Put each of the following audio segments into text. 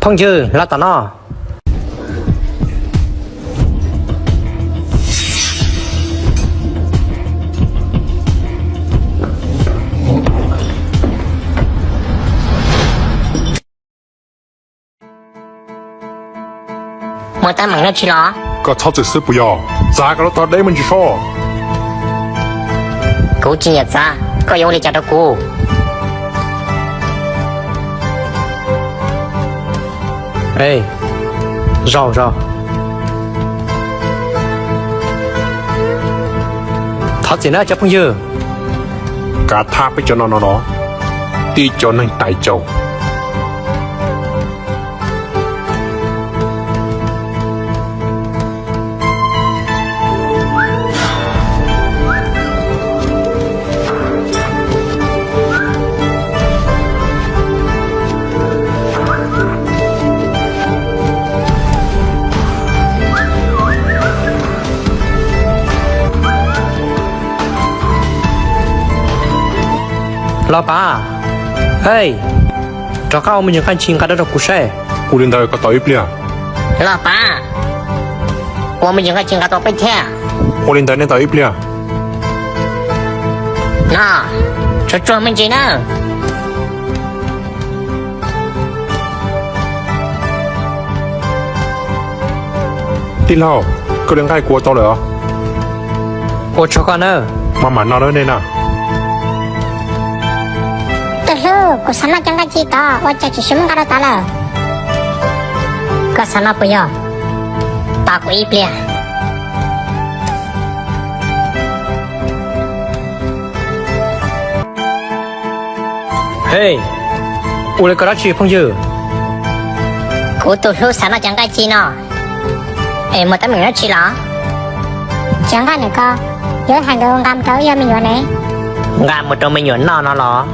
Phooj ywg, los tom no. Muaj teeb meem dab tsi los? Koj txhob txwm xwb puas yog? Txav koj lub tog deb me ntsis soj. Kuv tsis nyiam txav, koj yuav ua li cas rau kuv? Zaum zaum. Thov txim na cov phooj ywg. Kav thaj peb cov no no no, tib cov neeg tais caus. Los pav, hej, rov qab ua me ntsis nqaij ntshis nqa rau rau kuv saib. Ua li ntawd koj tos ib pliag. Los pav, ua me ntsis nqaij ntshis nqa rau peb thiab. Ua li ntawd nej tos ib pliag. No, tsuag tsuag me ntsis na. Tij laug, koj li nqaij kuv ua tau lawm os. Ua tsaug koj na. Maj mam noj nej na. Tus hlub, kuv xav noj cov nqaij ntshis tod, ua cas tsis muab nqa rau tod lawm? Koj xav noj puas yog? Tos kuv ib pliag. Hej, ua li ko dab tsi phooj ywg? Kuv tus hlub xav noj cov nqaij ntshis no. Es muaj teeb meem dab tsi los? Cov nqaij ntawm ko, yuav hais nkawd nqa mus rau wb yog me nyuam ne? Nqa mus rau me nyuam noj no los?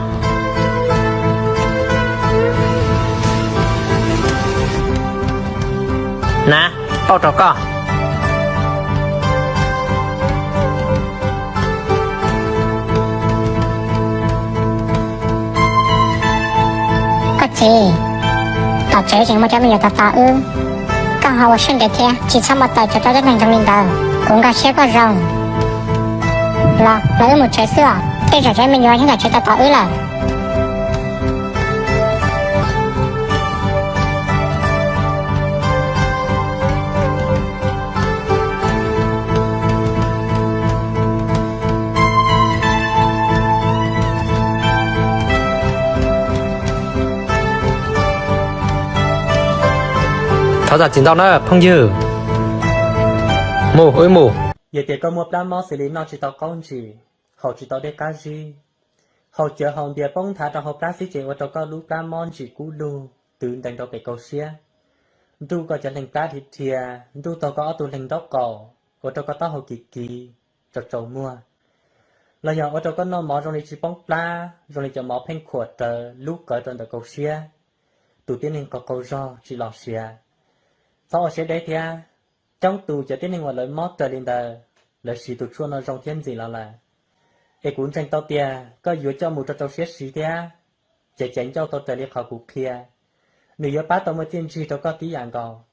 Na, pauj rau koj. Koj txiv, tom tsev tseem muaj cov me nyuam tos tos wb, koj ho ua siab ntev thiab tsis txhob muab tawm tsam rau cov neeg zoo li ntawd. Kuv nkag siab koj zoo. Los, los wb mus tsev xwb os, tej zaum cov me nyuam nyob tom tsev tos tos wb lawm. Thov zam txim ntau na phooj ywg. Mus, wb mus. Yog tias koj muaj plab mob xws li noj tsis tau qaub ntsis, haus tsis tau dej qab zib, haus cawv haus npias poob nthav rau hauv plab xwb ces ua rau koj lub plab mob ntsim kub lug twv ntees rau pem kaum siab, nruj koj cov leeg plab dhia dhia, nruj tag koj ob tug leeg nraub qaum, ua rau koj taub hau kiv kiv, tsaus tsaus muag, los yog ua rau koj noj mov zoo li tsis poob plab, zoo li cov mov pheej khuam rawv lub qawv rau ntawm kaum siab, tus tib neeg qaug qaug zog tsis los siav. Txhob ua siab deb thiab. Coob tus cov tib neeg uas lawv mob raws li ntawd, lawv siv tus tshuaj no zoo thiab ntxim los lawm. Es kuv ntseeg tau tias koj yuav coj mus rau rau siab siv thiab, ces caiv ncauj tau raws li qhov kuv qhia, nws yuav pab tau muaj txiaj ntsig rau koj tib yam nkaus.